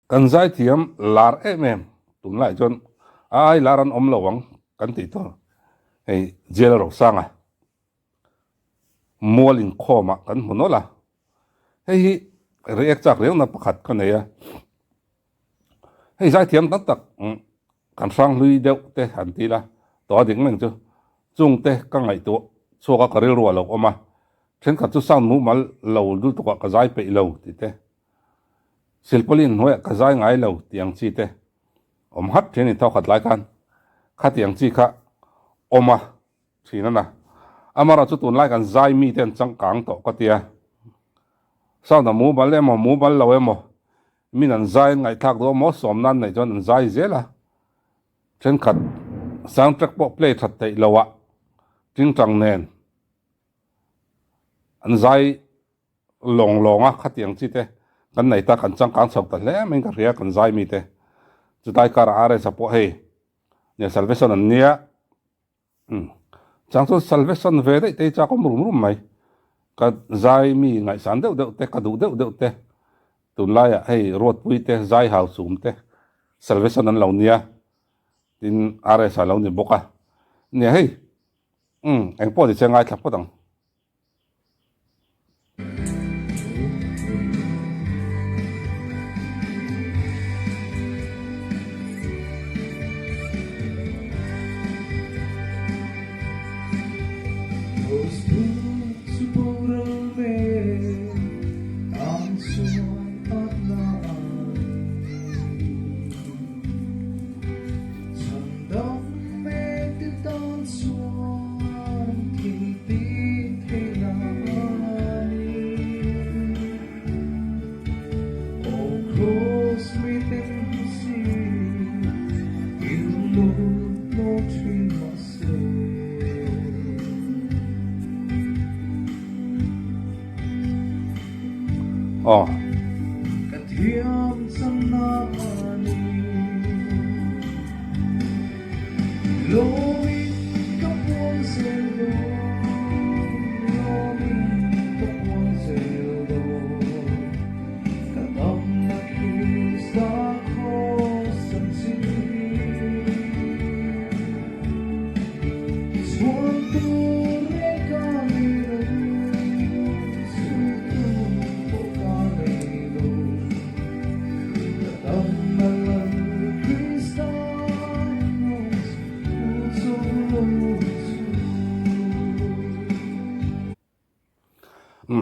Kan zaithiam lar em em tunlaiah chuan a ai lar an awm lo ang kan tih tur hei Jail Rosanga mual inkhawmah kan hmu nawlh a, hei hi react chak riauna pakhat ka nei a, hei zaithiam tam tak kan hranghlui deuh te han ti ila tawh a dik meng chu chungte ka ngaihtuah chhuak a ka rilru a lo awm a, thenkhat chu sound mumal lo lutukah ka zai peih lo tih te. Silpauline hnuaiah ka zai ngai lo tih ang chi te awm hat thin a ni thawkhat lai khan khatiang chi kha awm a thin a na. Amaherawhchu chu tunlai kan zai mi te an changkang tawh ka tia. Sound a mumal emaw mumal lo emaw min an zai an ngaihthlak duh emaw sawm nan neih chuan an zai zel a. Thenkhat sound track pawh play that theih loh ah tingtang nen an zai Lawng lawnga khatiang chi te kan nei ta, kan changkang chho ta hle mai in ka hria, kan zai mi te chutlai karah RS a pawh hei nia salvation an nia umm chang chuan salvation ve daih te hi chak awm rum rum mai, ka zai mi ngaihsan deuh deuh te ka duh deuh deuh te tunlaiah hei Ruatpui te zai hau chum te salvation an lo nia tin RS a lo ni bawk a nia hei umm engpawh ni che ngaithla phawt ang. Aw.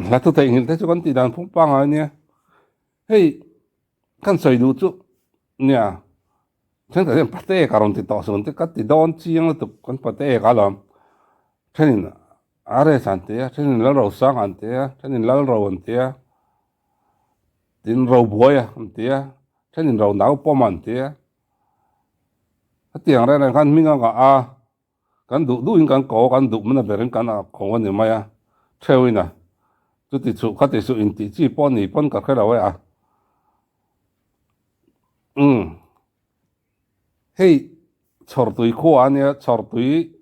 Hla thu theihnghilh te chu kan tih dan phung pangngai a nia, hei kan sawi duh chu nia thenkhat hian pate ka rawn ti tawh suh ang te ka ti dawn chiang lutuk kan pate ka lawm thenin RS an ti a thenin Lalrosanga an ti a thenin Lalro an ti a. Tin ro buai a an ti a, thenin ro nau pawm a an ti a. Hetiang reng reng khan hming a ngah a, kan duh duhin kan ko a, kan duh mana berin kan a ko a ni mai a, theuhin a, chuti chuh khati suh intih chi pawh ni pawn ka hre lo e a. Umm hei chhawrtui khua a nia, chhawrtui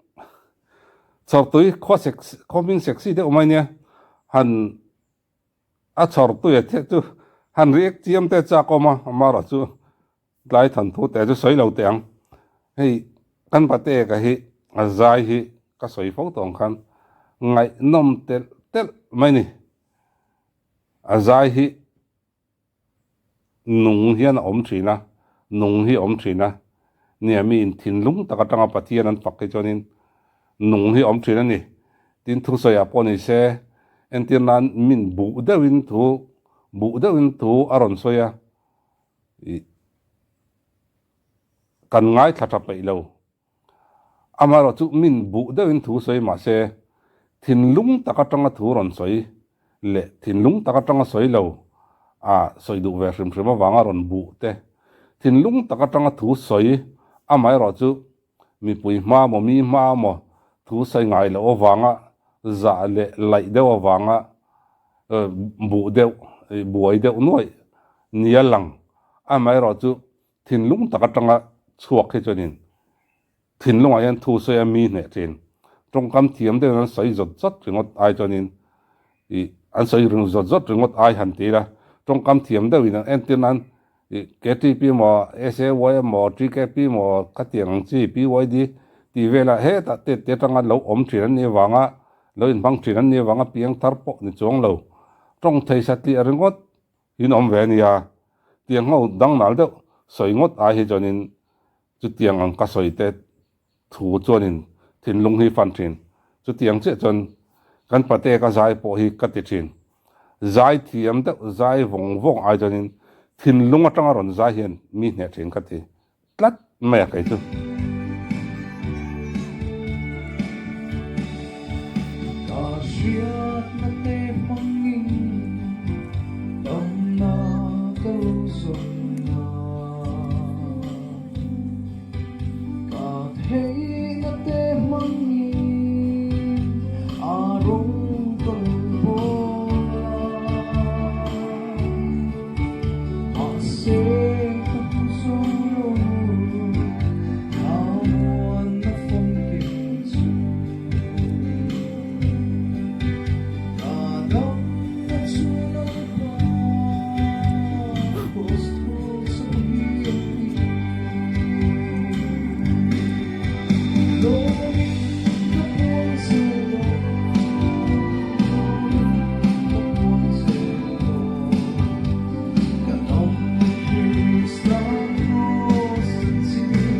chhawrtui khua sek khaw hming sexy deuh mai nia, han A chhawrtui a theh chu han riak chiam te chak awm a, amaherawh chu tlai than thu teh chu sawi lo teh ang. Hei kan pate ka hi a zai hi ka sawi fo tawh ang khan ngaihnawm telh telh mai ni. A zai hi Nung hian a awm thin a, nung hi a awm thin a, nia miin thinlung tak atanga Pathian an fak hi chuanin nung hi a awm thin a ni. Tin, thusawiah pawh ni se, entir nan min buh deuhin thu, buh deuhin thu a rawn sawi a, ih, kan ngaithla tha peih lo. Amaherawhchu min buh deuhin thu sawi mah se, thinlung tak atanga thu rawn sawi leh thinlung tak atanga sawi lo a sawi duh ve hrim hrim avanga rawn buh te, thinlung tak atanga thu sawi amaherawhchu mipui hma maw mi hma maw thu sawi ngai loh avanga zah leh laih deuh avanga buh deuh buai deuh nuaih nia lang amaherawhchu Thinlung tak atanga chhuak hi chuanin thinlungah hian thu sawi a mi hneh thin. Tawngkam thiam deuhin an sawi zawt zawt ringawt ai chuanin ih an sawi ring zawt zawt ringawt ai han ti ila tawngkam thiam deuhin an entir nan KTP emaw, SAY emaw, TKP emaw khatiang ang chi, PYD tih velah hetah tet te atanga lo awm thin an nih avanga lo inhmang thin an nih avanga piang thar pawh ni chuang lo. Tawng thei satliah ringawt in awm ve a nia. Tiang ho dangnal deuh sawi ngawt ai hi chuanin chutiang ang ka sawi te thu chuanin thinlung hi fan thin. Chutiang chiah chuan kan pate ka zai pawh hi ka ti thin. Zai thiam deuh zai vawng vawng ai chuanin thinlung atanga rawn zai hian mi hneh thin ka ti tlat mai a kei chu. Ka hriatna te hmangin damna ka lo zawn a. Ka theihna te hmangin a rawng ka lo bawl a. Mahse ka hmu zo lo, ka muanna famkim chu. Ka damna chu Lalpa kraws thu chu hi a ni. Lawmin ka puang zel dawn, ka puang zel dawn. Ka damna Krista kraws chi hi.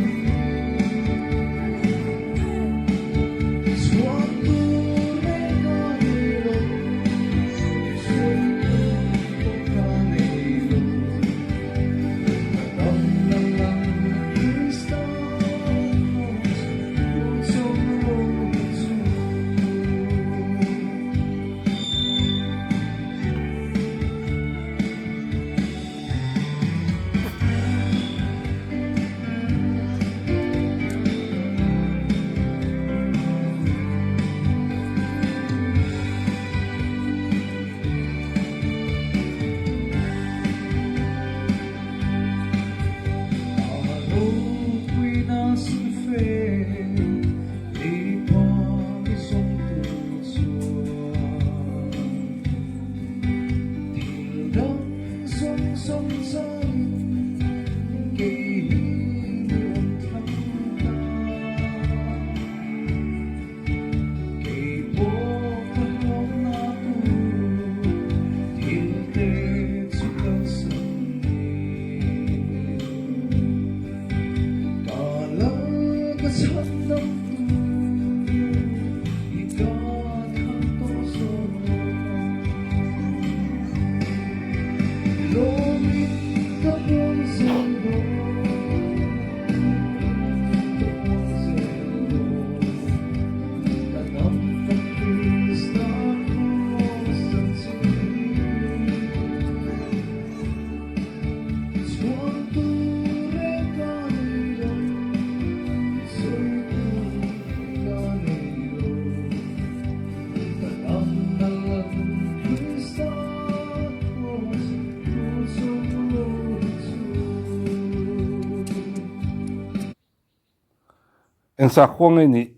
Eng sakhua nge nih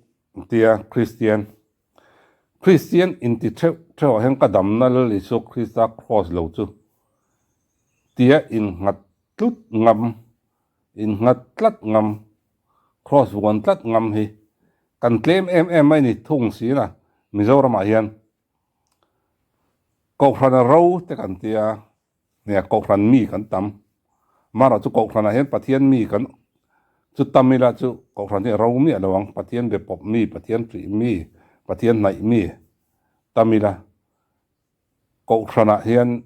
tia Kristian Kristian inti theuh theuh ah hian ka damna Lal Isua Krista Kraws lo chu tia innghat tlut ngam innghat tlat ngam Kraws vuan tlat ngam hi kan tlem em em mai ni thung si na Mizoramah hian Kohhrana ro te kan tia, nia Kohhran mi kan tam. Amaherawh chu Kohhranah hian Pathian mi kan chu tam ila chu Kohhran hi a ro miah lo ang, Pathian be pawp mi, Pathian ṭih mi, Pathian hnaih mi tam ila Kohhranah hian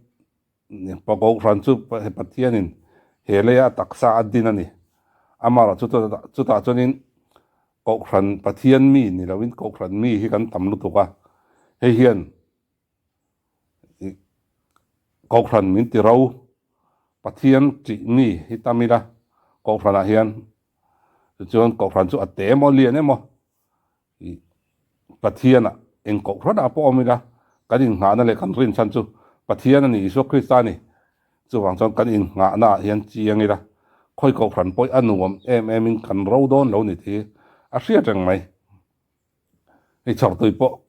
Kohhran chu Pathianin he leia a taksa a din a ni. Amaherawh chu chutah chuanin Kohhran Pathian mi ni loin Kohhran mi hi kan tam lutuk a, hei hian Kohhran min ti ro, Pathian tih mi hi tam ila Kohhranah hian tichuan Kohhran chu a te emaw lian emaw Pathianah eng Kohhranah pawh awm ila kan innghahna leh kan rinchhan chu Pathian a ni, Isua Krista a ni. Chuvang chuan kan innghahna ah hian chiang ila, khawi kohhran pawh a nuam em em in kan ro dawn lo ni tih hi a hriat reng mai. Hei chhawrtui pawh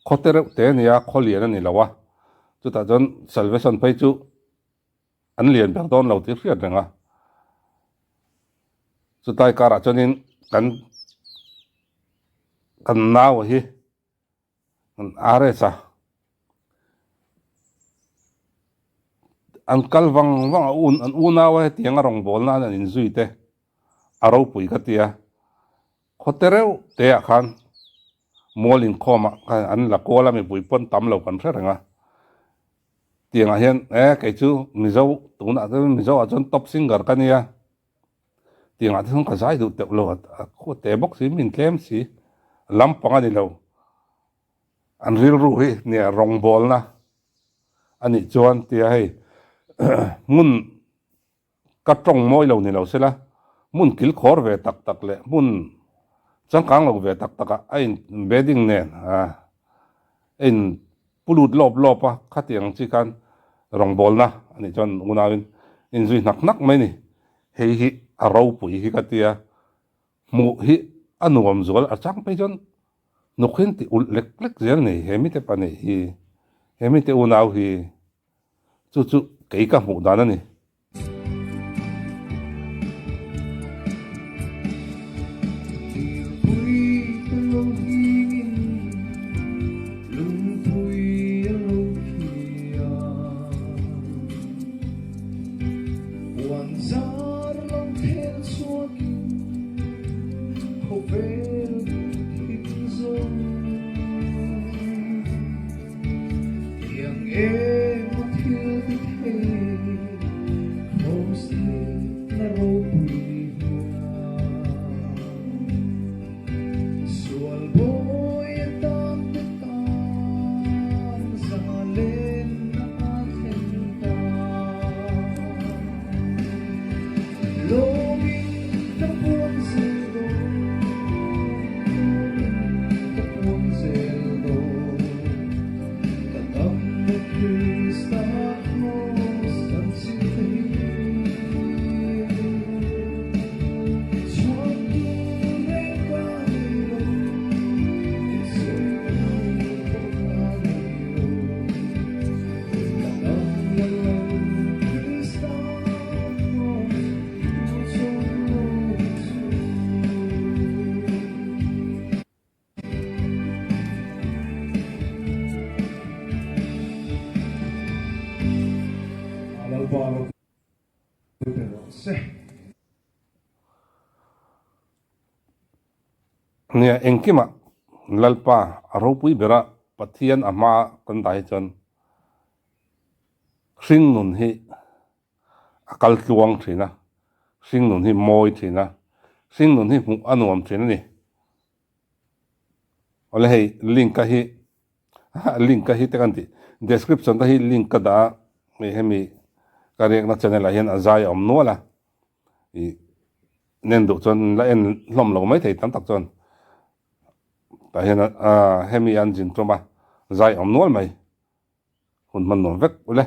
khaw te reuh te a nia, khaw lian a ni lo a, chutah chuan Salvation phei chu. an lian ber dawn lo tih hriat reng a. Chutlai karah chuanin kan kan naua hi kan RS a an kal vang vang a un an unaua hetiang a rawngbawlna an an inzui te a ropui ka tia khaw te reuh te ah khan mual inkhawm ah khan an la kual a mipui pawn tam lo kan hre reng a tiangah hian e kei chu mizo tunah chuan mizo ah chuan top singer ka nia tiangah te chuan ka zai duh teuh lo a khaw te bawk si min tlem si lampang a ni lo an rilru hi nia rawngbawlna a nih chuan tia hei hmun Ka tawng mawi lo ni lo sela, hmun kilkhawr ve tak tak leh hmun changkang lo ve tak takah a in bedding nen a in pu lut lawp lawp a, khatiang chi khan rawngbawlna a nih chuan unauin inzui hnak hnak mai ni. Hei hi a ropui hi ka tia, hmuh hi a nuam zual a chang phei chuan hnuk hi an ti ulh lek lek zel ni he mite pahnih hi, he mite unau hi. Chu chu kei ka hmuh dan a ni. Nia engkimah Lalpa a ropui bera Pathian a hma kan dah hi chuan hringnun hi a kal tluang thin a, hringnun hi mawi thin a, hringnun hi hmuh a nuam thin a ni. Awle hei link a hi link a hi te kan tih description te hi link ka dah a hei hemi ka riakna channel ah hian a zai a awm nual a ih nen duh chuan la en hlawm lo mai thei tam tak chuan tah hian a hemi an zin tum a zai a awm nual mai hun hman nuam vek ule.